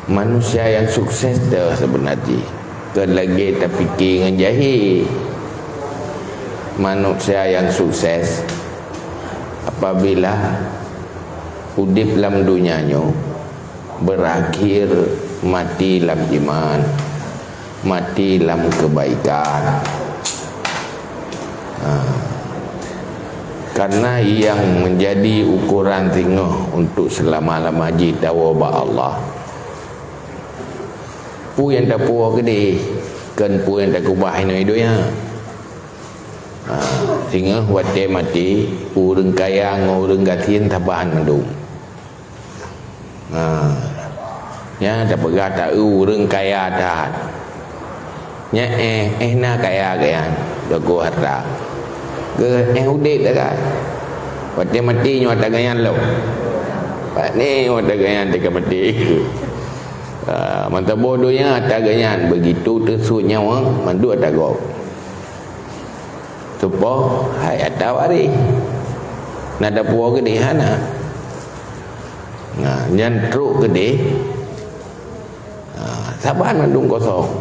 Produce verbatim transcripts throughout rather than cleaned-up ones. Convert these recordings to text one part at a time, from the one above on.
Manusia nyang sukses teuh seubeuna jih, kon lagée tapike ngon jahé. Manusia nyang sukses apabila udeb lam donya nyoe beurakhé maté lam iman, maté lam keubaikan. Ha. Karena nyang meunjadi ukoran singoh untuk seulama-lama jih tawoe bak Allah, peue nyang tapuwoe keudeh, kon peue nyang takeubah inoe donya. Ha, singoh watée maté, ureuëng kaya ngon ureuëng gasien saban mandum. Ha, nyan tapeugah taeu ureuëng kaya that. Nyan éh, éh na kaya geuh nyan, jago hareuta. Geuh éh udeb that. Watée maté nyoe ata geuh nyan lom. Watée nyoe ata geuh nyan teuka maté. Ha, meusaboh donya ata geuh nyan, beugitu teusut nyawa, mandum ata gob. Tupo hai ata waréh. Na tapuwoe keudeh hana. Nah, nyan trok keudeh. Ha, saban mandum kosong.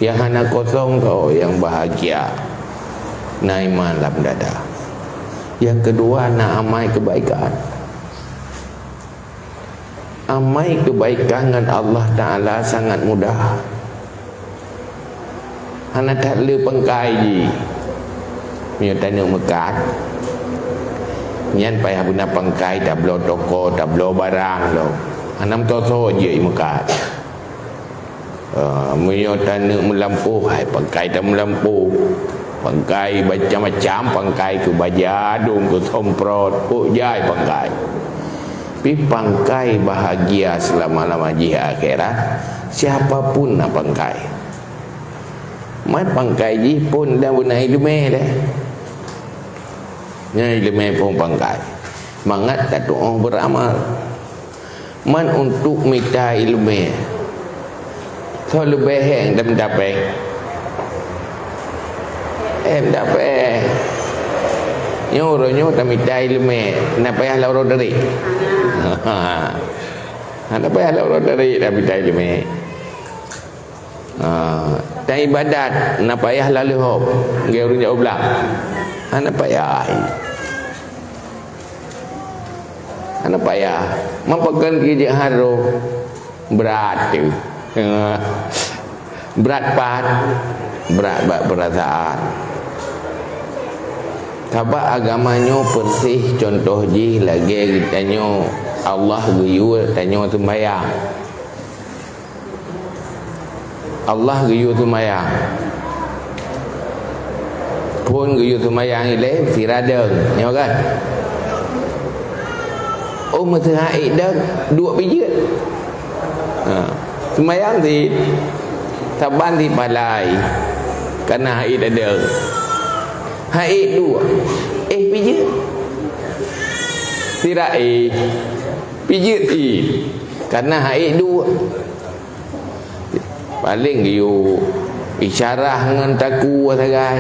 Nyang hana kosong tho nyang bahagia. Na iman lam dada. Nyang keudua na amai keubaikan. Amai keubaikan ngon Allah Taala sangat mudah. Hana that le pangkai jih. Meunyoe taneuk meukat, nyan payah beuna pangkai, tabloe toko, tabloe barang lom. Hana meusoe-soe jih meukat. Ah, meunyoe taneuk meulampôh, hai pangkai tameulampôh. Pangkai macam-macam, pangkai keu baja, dong keu somprot, pok jai pangkai. Pi pangkai bahagia seulama-lama jih akhirat, siapa pun na pangkai. Man pangkai jih phon dan beuna ileumé deh. Nyan ileumé phon pangkai. Mangat tatuoh beuramal. Man untuk mita ileumé, soe leubeh hék dan meudapat? Eh, meudapat. Nyoe uroe nyoe tamita ileumé, na payah lam uroe dari. Na payah lam uroe dari tamita ileumé. Ha, dan ibadat, na payah lalu hop, ngon ureuëng jak ublang. Hana payah. Hana payah. Meupakon keu jeuet harôh, brat teuh. Ha. Brat pat, brat bak peurasaan. Sabab agama nyoe peureséh contoh jih lagée geutanyoe Allah geuyue tanyoe seumbahyang. Allah geuyue seumayang. Phon geuyue seumayang ilée sira deung, nyoe kan? Oh, meuseuha ék deung, duek pijeut. Ha, seumayang cit, saban cit palai, kana hait deung. Hait duek, éh pijeut. Sira éh, pijeut cit, kana hait duek. Paleng geuyue isyarah ngon takue sagai.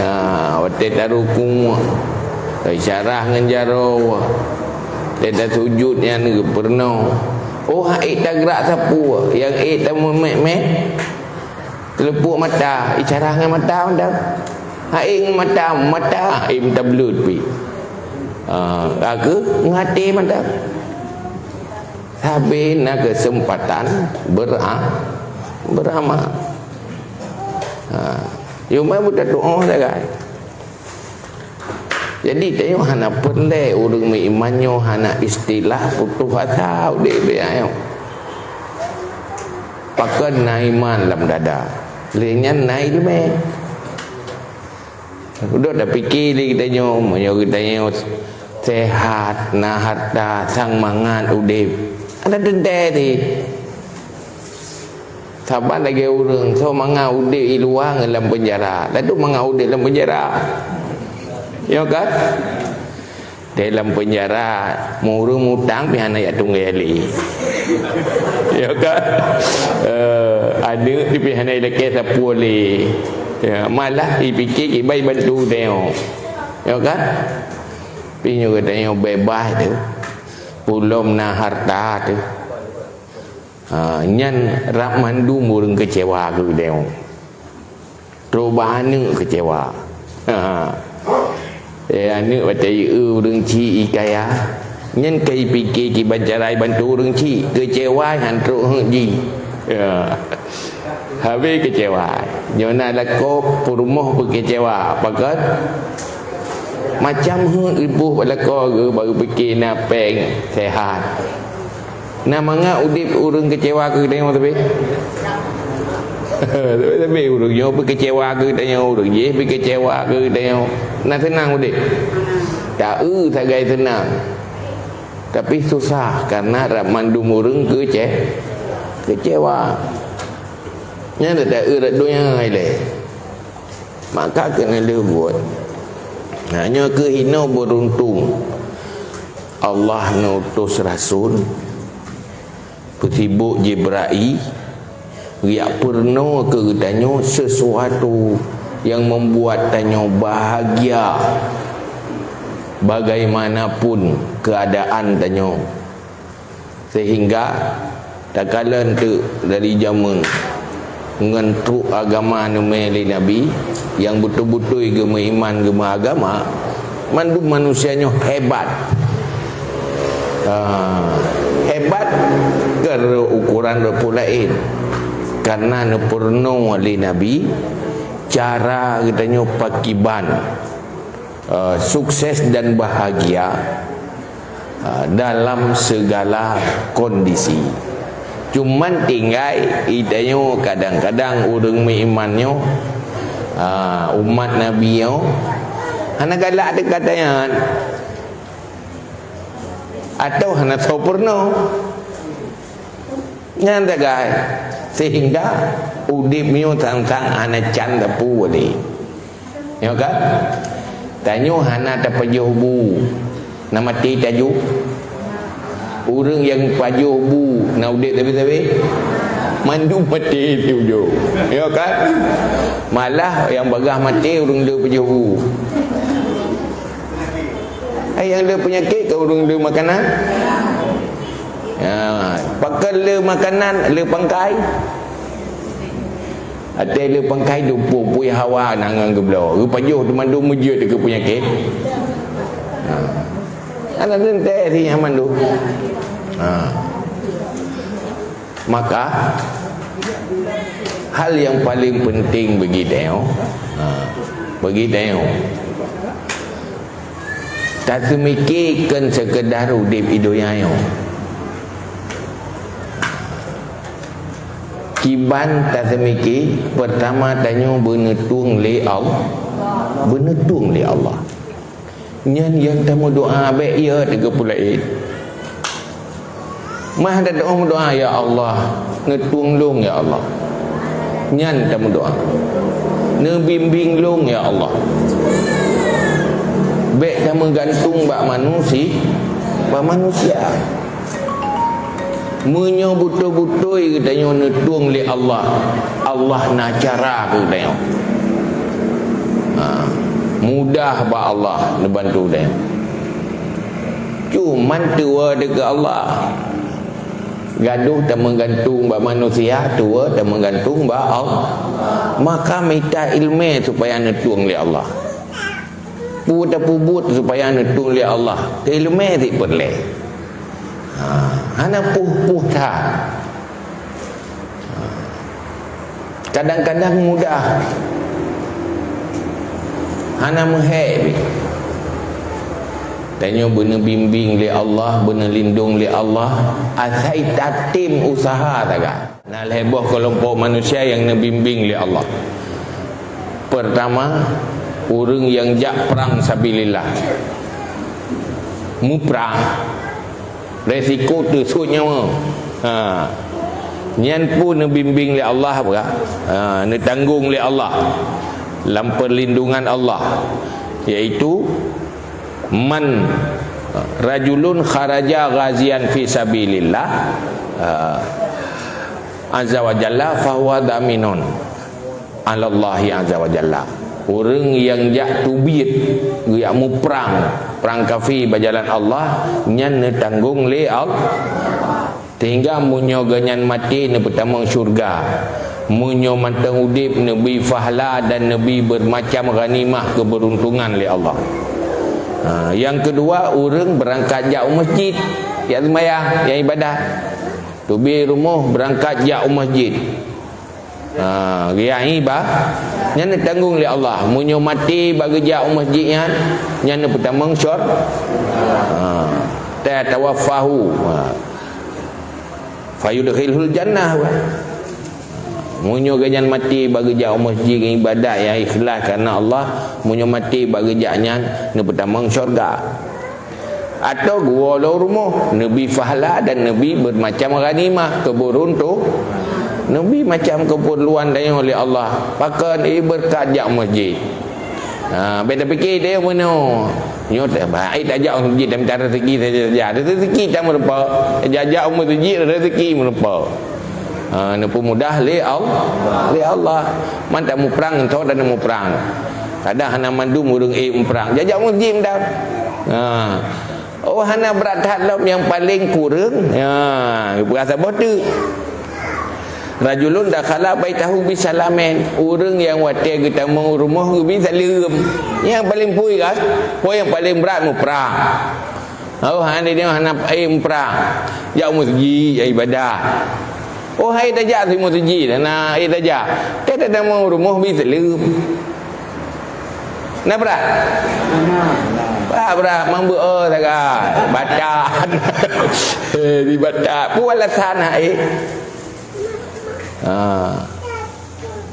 Ha, watée tarukuk, isyarah ngon jaroe. Watée tasujut nyan geupeurunoe. Oh, hait tagrak sapeue, nyang ék tameumet-met. Teuleupok mata, isyarah ngon mata mantong. Hait ngon mata, mata, hait meutableut pih. Ha, ka keuh ngon até mantong. Sabe na keuseumpatan bera-, beuramal. Ha, cuma buta doa sagai. Jadi, tanyoe hana peureulée ureuëng meuiman nyoe hana istilah putoh asa udeb nyoe. Pakon na iman lam dada, lheueh nyan na ileumé. Udeb tapike lé geutanyoe, meunyoe geutanyoe sehat, na hareuta, sang mangat udeb, hana teuntée cit. Saban lagée ureuëng, soe mangat udeb i luwa ngon lam peunjara, laju mangat udeb lam peunjara. Nyoe kan? Di lam peunjara, ureuëng mutang pih hana jak tunggée lé. Ya kan? Eh, aneuk pih hana ilakée sapeue lé. Ya, malah ipike kiban bantu tanyoe. Ya kan? Pih nyoe geutanyoe beubaih teuh. Pulom na hareuta teuh. Ha, nyan rab mandum ureuëng keucewa keu geutanyoe. Trok bak aneuëk keucewa. Ha. Eh, aneuëk watée jieu ureuëng chik jikaya. Nyan ka jipike kiban cara jibantu ureuëng chik. Keucewa han trok heuet jih. Ya. Habéh keucewa. Nyoe na lakoe peurumoh peukeucewa. Pakon? Macam heuet riboh bak lakoe geuh baru pike na péng sehat. Na mangat udeb ureuëng keucewa keu geutanyoe tapi. Tapi ureuëng nyoe peukeucewa keu geutanyoe, ureuëng jéh peukeucewa keu geutanyoe. Na seunang udeb? Ta-eu sagai seunang. Tapi susah karena rab mandum ureuëng keuce-, keucewa. Nyan ta-eu rot donya ilée. Maka keuneulheueh buet. Nah, nyoe keuh inoe beuruntung. Allah neutus rasul, peusibok Jibrail, geujak peurunoe keu geutanyoe sesuatu nyang membuat tanyoe bahagia bagaimanapun keadaan tanyoe. Sehingga takalon teuk dari jameun ngon trok agama neumé lé Nabi nyang beutôi-beutôi geumeuiman geumeuagama, mandum manusia nyoe hebat. Ha, hebat keu ukuran rot peue laén. Karena neupeurunoe lé Nabi cara geutanyoe pakiban, eh, sukses dan bahagia ha, dalam segala kondisi. Cuman tinggai geutanyoe kadang-kadang ureuëng meuiman nyoe, ha, umat Nabi nyoe, hana galak teuka tanyan. Atau hana soe peurunoe. Nyan sagai. Sehingga udeb nyoe sang-sang hana can tapue lé. Nyoe kan? Tanyoe hana tapajoh bu. Na maté tajoh. Ureuëng nyang pajoh bu na udeb sabe-sabe? Mandum maté siujoe. Nyoe kan? Malah nyang bagaih maté ureuëng le pajoh bu. Ai nyang le peunyakét ka ureuëng le makanan. Ya, pakon le makanan, le pangkai. Até le pangkai dumpue pui hawa na ngon geubloe. Geupajoh teumandum meujeuet keu peunyakét. Ha. Ana teuntée si nyan mandum. Ha. Maka hal nyang paling penting bagi tanyoe, ha, bagi tanyoe, taseumike kon sekedar udeb i donya nyoe. Kiban taseumike, pertama tanyoe beuneutueng lé Allah, beuneutueng lé Allah. Nyan nyang tameudoa bék ya teugeupulaén. Mah tadoa meudoa, "Ya Allah, neutueng lôn ya Allah." Nyan tameudoa. "Neubimbéng lôn ya Allah." Bék tameugantung bak manusi-, bak manusia. Meunyoe beutôi-beutôi geutanyoe neutueng lé Allah, Allah na cara keu geutanyoe. Ha, mudah bak Allah neubantu geutanyoe. Cuman tuwoe dikeue Allah. Gadoh tameugantung bak manusia, tuwoe tameugantung bak Allah. Maka mita iéleumé supaya neutueng lé Allah. Peue tapeubuet supaya neutueng lé Allah, keu iéleumé cit peureulée. Ha, hana poh-poh that. Ha. Kadang-kadang mudah. Hana meuhek pih. Tanyoe beuneubimbéng lé Allah, beuneulindong lé Allah, asai tatem useuha sagai. Na lhée boh keulompok manusia nyang neubimbéng lé Allah. Peurtama, ureuëng nyang jak prang sabilillah. Muprang, resiko teusut nyawa. Ha. Nyan pun neubimbéng lé Allah, bukan? Ha, neutanggong lé Allah. Lam peurlindungan Allah, yaitu man rajulun kharaja ghazian fi sabilillah, ha, azza wa jalla, fahuwa dhaminun alallahi azza wa jalla. Ureuëng nyang jak teubiet, jak muprang, prang kafé bak jalan Allah, nyan neutanggong lé Allah. Sehingga meunyoe gobnyan maté, neupeutamong syurga. Meunyoe mantong udeb, neubri fahla dan neubri beumacam ghanimah keubeuruntongan lé Allah. Ha, nyang keudua, ureuëng beurangkat jak u masjid, jak seumayang, jak ibadah. Teubiet rumoh beurangkat jak u masjid. Ha, riang iba, nyan neutanggong lé Allah. Meunyoe maté bak geujak u masjid nyan, nyan neupeutamong syur-, ha, tatawaffahu. Ha. Fayudkhilhul jannah. Meunyoe gobnyan maté bak geujak u masjid ngon ibadat nyang ikhlas kareuna Allah, meunyoe maté bak geujak nyan neupeutamong syurga. Atau geuwoe lom rumoh, neubri fahla dan neubri beumacam ghanimah, keubeurunto-, neubri macam keupeurluan tanyoe lé Allah. Pakon? Eh, beureukat jak masjid. Ha, bèk tapike tanyoe meunoe. Nyoe ta-, baik tajak u masjid dan minta rezeki saja. Rezeki tak meureumpok. Jak-jak u masjid, rezeki meureumpok. Ha, neupeumudah lé Al-, lé Allah. Mantong muprang, entah dan muprang. Kadang hana mandum ureuëng ék muprang. Jak-jak u masjid mantong. Ha. Oh, hana brat that lom, nyang paleng kureueng. Ha, geupeugah saboh teuk. Rajulun dakhala baitahu bisalamin. Ureuëng nyang watèe geutamong u rumoh geubri saleuem. Nyang paleng phui kan? Peue nyang paleng brat muprang. Oh, hana dia hana, eh, muprang. Jak u masjid, jak ibadah. Oh, hai tajak si masjid, hana hai tajak. Teuh tatamong u rumoh bri saleuem. Na brat? Brat, brat, mambeuet, oh, sagai. Batat. Eh, di batat. Peue alasan hai? Ha.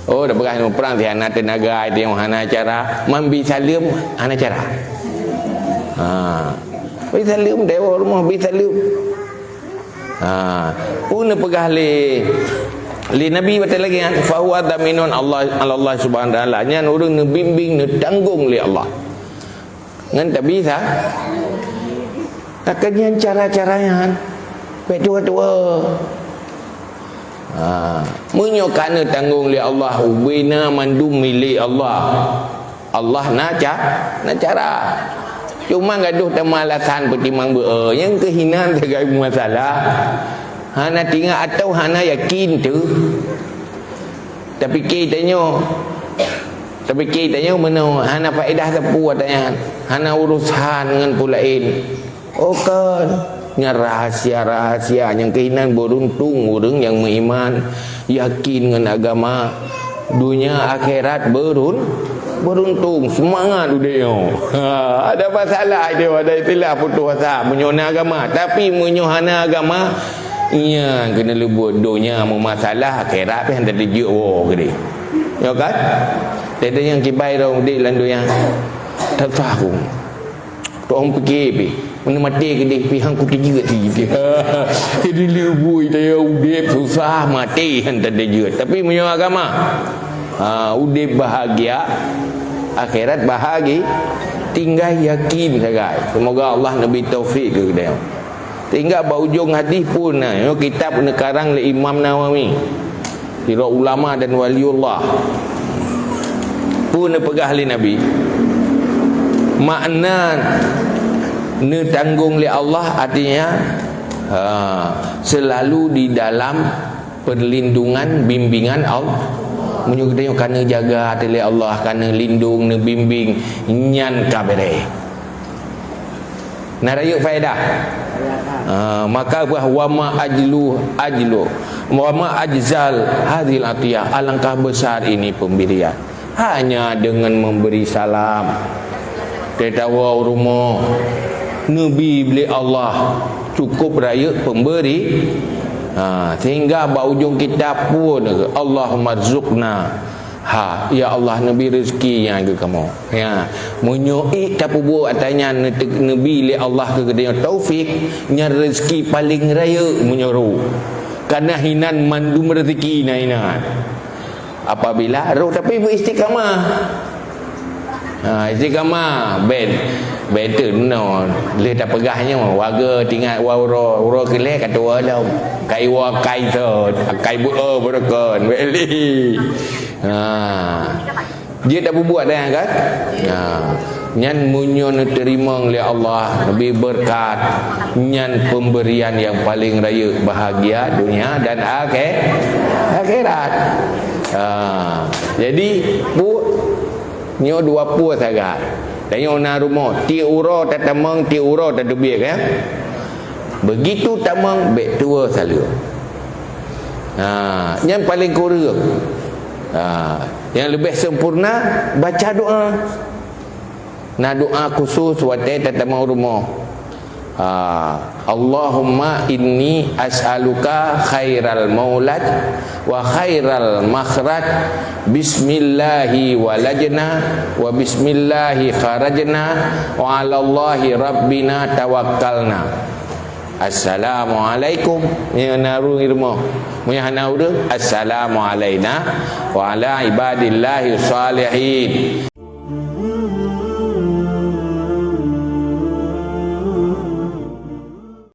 Oh, dah peugah muprang, si hana teunaga, dia hana cara. Mambri saleuem, hana cara. Ha. Bri saleuem, dewa rumoh bri saleuem. Ha, peue neupeugah lé, lé Nabi watèe lagèe nyan, "Fahuwa dhaminun Allah, 'ala Allah subhanahu wa ta'ala." Nyan ureuëng neubimbing, neutanggong lé Allah. Ngon tabi sa-, takon nyan cara-cara nyan. Bèk tuwoe-tuwoe. Ha, meunyoe ka neutanggong lé Allah, ubé na mandum milék Allah. Allah na ca-, na cara. Cuma gadoh teuma alasan peutimang beu, eh, nyang keuh inan sagai masalah. Hana tingat atau hana yakin teuh. Tapike tanyoe, tapike tanyoe meunoe, hana faedah sapeue ata nyan. Hana urosan ngon peue laén. Oh, kon. Nyan rahasia-rahasia nyang keuh inan beuruntung ureuëng nyang meuiman, yakin ngon agama. Donya akhirat beurun-, beuruntung, seumangat udeb nyoe. Ha, ada masalah dia, ada istilah putus asa meunyoe na agama. Tapi meunyoe hana agama, nyan keuneuk leubuet donya meumasalah, akhirat pih hana teujeuet woe keudeh. Ya kan? Jadi nyang kibai dah udeb lam donya. Tak tahu. Tong pike pih. Meunyoe maté keudeh pih han kuteujeuet sijeuet. Jadi leubui taya udeb susah, maté han tateujeuet. Tapi meunyoe agama, ha, udeb bahagia, akhirat bahagi-, tinggai yakin sagai. Semoga Allah neubri taufik keu geutanyoe. Sehingga bak ujong hadis pun, nah, nyoe kitab neukarang lé Imam Nawawi. Sidroe ulama dan waliullah. Peue neupeugah lé Nabi? Makna neutanggong lé Allah artinya, ha, selalu di dalam perlindungan, bimbingan Allah. Meunyoe geutanyoe ka neujaga lé Allah, ka neulindong, neubimbing, nyan ka bereh. Na rayeuk faedah. Ah, maka bah wa ma ajlu, ajlu, wa ma ajzal hadhil atiyah, alangkah besar ini pemberian. Hanya dengan memberi salam, teudawa u rumoh, neubi lé Allah, cukup rayeuk pemberi. Ha, sehingga bak ujong kitab pun, Allahumma rzuqna ha, ya Allah, neubi rezeki nyan keu kamoe. Ya, meunyoe ék tapeubuet ata nyan neute-, neubi lé Allah keu geutanyoe taufik, nyan rezeki paleng rayeuk meunyoe roh. Kana hinan mandum rezeki na inan. Apabila roh tapi beu istiqamah. Ha, istiqamah, ben, ben teuh non. Lheueh tapeugah nyoe, warga tingat wa uroe, uroe keulhèe ka tuwoe lom. Kai wa kai thot, kai bu, oh, beureukan, beli. Ha. Jeuet tapeubuet, eh, kan? Nah, nyan meunyoe neuteurimong lé Allah, neubi beureukat, nyan peumberian nyang paleng rayeuk, bahagia dunia dan akhé-, akhirat. Ha, jadi, bu, nyoe dua pue sagai. Tanyoe na rumoh, tiep uroe tatamong, tiep uroe tateubiet, ya. Begitu tamong, bèk tuwoe saleuem. Ha, nyan paleng kureueng. Ha, nyang leubeh sempurna, baca doa. Na doa khusus watèe tatamong rumoh. Ha, Allahumma inni as'aluka khairal maulad wa khairal makhraj, bismillahi walajna wa bismillahi kharajna wa alallahi rabbina tawakkalna. Assalamualaikum. Meunyoe na ureueng i rumoh. Meunyoe hana ureueng, assalamu alaina wa ala ibadillahi shalihin.